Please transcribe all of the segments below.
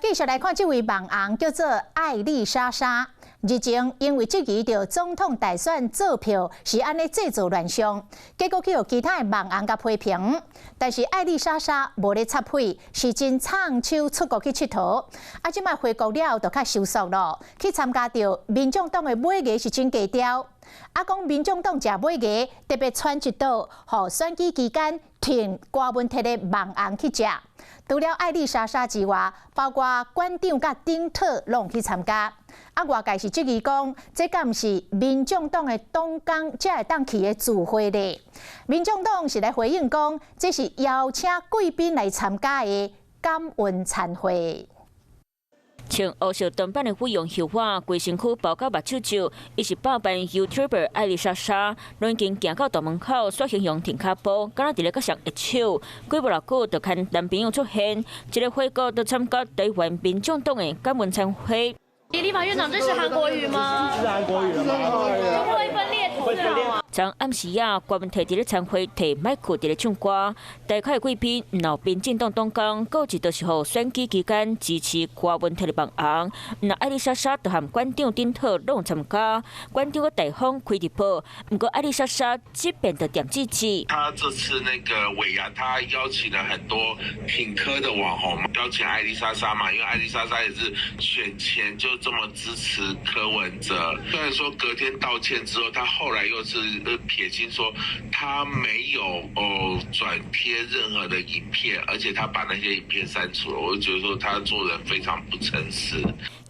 繼續來看這位網紅叫做愛莉莎莎。日前因為質疑著總統大選做票是按呢製造亂象，結果去予其他的網紅共批評。但是愛莉莎莎無咧插嘴，是真藏手出國去𨑨迌。啊，這擺回國了後就較收縮咯，去參加著民眾黨的尾牙是真低調。啊，講民眾黨食尾牙特別穿一道，予選舉期間挺柯文哲的網紅去食。除了愛莉莎莎之外，包括館長佮丁特攏去參加。啊，外界是質疑講，這敢毋是民眾黨的黨工才會當去的聚會咧？民眾黨是來回應講，這是邀請貴賓來參加的感恩餐會。穿烏色裝扮的菲傭繡花，規身軀包到目睭皺，伊是百萬 YouTuber 愛莉莎莎，攏已經行到大門口，煞形容停跤步，敢若佇咧佮誰握手。過無偌久，就牽男朋友出現，這个回國就參加台灣民眾黨的感恩餐會。立法院長，這是韓國瑜嗎？是韓國瑜嗎？會分裂頭腦啊！昨暗時啊，柯文哲佇咧餐會提麥克佇咧唱歌，台下貴賓若民進黨黨工，閣一都是予選舉期間支持柯文哲的網紅。若愛莉莎莎就和館長丁特攏參加，館長閣大方開直播。毋過愛莉莎莎這邊就點支持。他這次那個尾牙，他邀請了很多挺柯的網紅，邀請愛莉莎莎嘛，因為愛莉莎莎也是選前就這麼支持柯文哲。雖然說隔天道歉之後，他後來又是撇清說他沒有哦轉貼任何的影片，而且他把那些影片刪除了。我就覺得說他做人非常不誠實。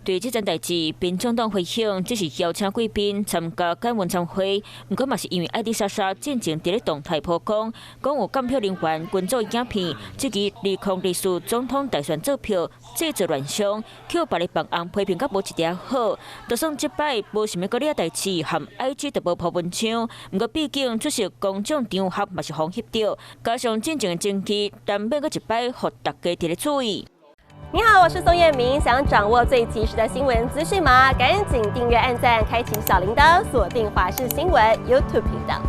對這件代誌，民眾黨回應，這是邀請貴賓參加感恩餐會，毋過嘛是因為愛莉莎莎進前佇咧動態曝光，講有監票人員跟做影片，質疑2024總統大選做票製造亂象，予別个網紅批評甲無一點好。就算這擺無想欲閣惹代誌，和 IG 都無 po 文章，毋過畢竟出席公眾場合嘛是予翕著，加上進前的證據，難免閣一擺予大家佇咧注意。你好，我是宋燕明。想掌握最及時的新聞資訊嗎？趕緊訂閱、按讚、開啟小鈴鐺，鎖定華視新聞 YouTube 頻道。